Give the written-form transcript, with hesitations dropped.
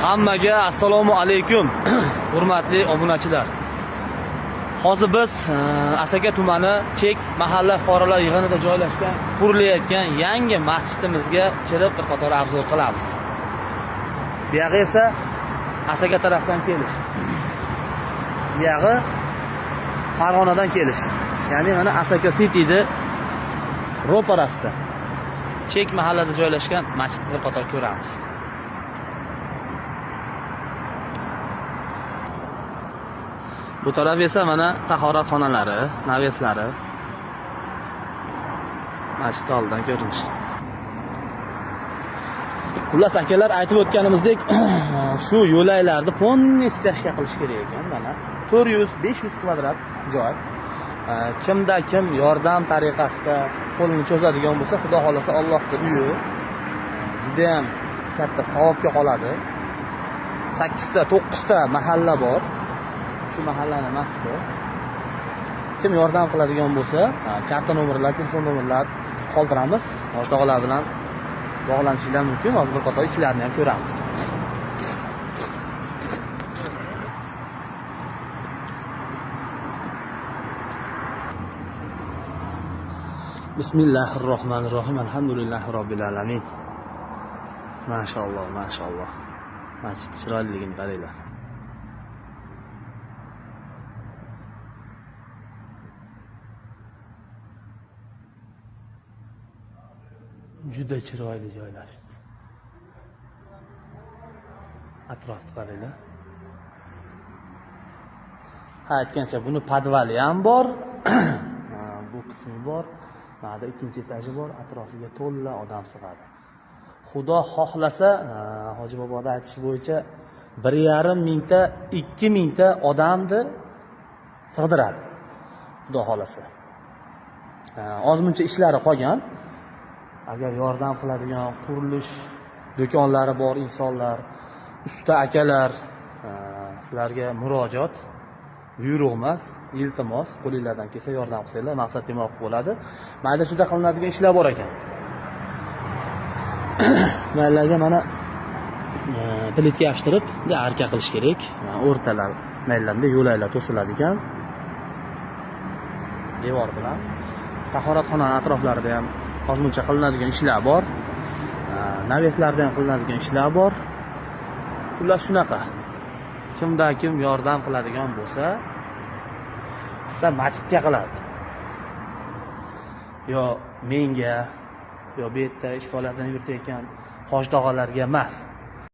Hammaga assalomu alaykum hurmatli obunachilar. Hozir biz Asaka tumani Chek mahalla fuqarolar yig'inida joylashgan qurilayotgan yangi masjidimizga kirib bir qator obzor qilamiz. Bu yog'i esa Asaka tarafdan kelish. Bu yog'i Farg'onadan kelish. Ya'ni mana Asaka City'ni ro'parasida Chek mahallada joylashgan masjidni bir qator ko'ramiz. Bu taraf esa mana tahorat xonalari, naveslari. Masjid oldidan ko'rinishi. Xullas akalar, aytib o'tganimizdek, shu yo'laklarni polniy stashka qilish kerak ekan. Mana 400-500 kvadrat joy. Kimda kim yordam tariqasida qo'lini cho'zadigan bo'lsa, Xudo xolasa Allohning uyi juda ham katta savobga qoladi. 8 ta, 9 ta mahalla bor. Shu mahallani masjidi. Kim yordam qiladigan bo'lsa, karta nomerlar, telefon nomerlar qoldiramiz. O'rtoqlar bilan bog'lanishinglar mumkin. Hozir bir qator ishlarni ham ko'ramiz. Bismillahirrohmanirrohim. Alhamdulillahi robbil alamin. Mashalloh, mashalloh. Masjid chiroyliligini qaranglar. Juda chiroyli joylashdi. Atrofni qaranglar. Ha, aytgancha buni podvali ham bor. Bu qismi bor. Mana ikkinchi etaji bor, atrofiga to'la odam sig'adi. Xudo xohlasa, Hoji boboda aytishi bo'yicha 1,5 mingta, 2 mingta odamni sig'diradi. Xudo xohlasa. Ozmuncha ishlari qolgan. Agar yordam qiladigan qurilish do'konlari bor insonlar, usta akalar, sizlarga murojaat, buyruq emas, iltimos, qo'linglardan kelsa yordam qilsanglar maqsadga muvofiq bo'ladi. Mayda-chuyda qilinadigan ishlar bor ekan. Maylarga mana plitka yopishtirib, arka qilish kerak. O'rtalar maylarda yo'laklar to'siladi ekan. Devor bilan. Tahoratxonaning atroflarida ham ozmuncha qilinadigan ishlar bor. Naveslarda ham qilinadigan ishlar bor. Xullas shunaqa. Kimda kim yordam qiladigan bo'lsa, qilsa masjidga qiladi. Yo menga, yo bu yerda ish faoliyatini yuritayotgan hoji tog'alarga emas.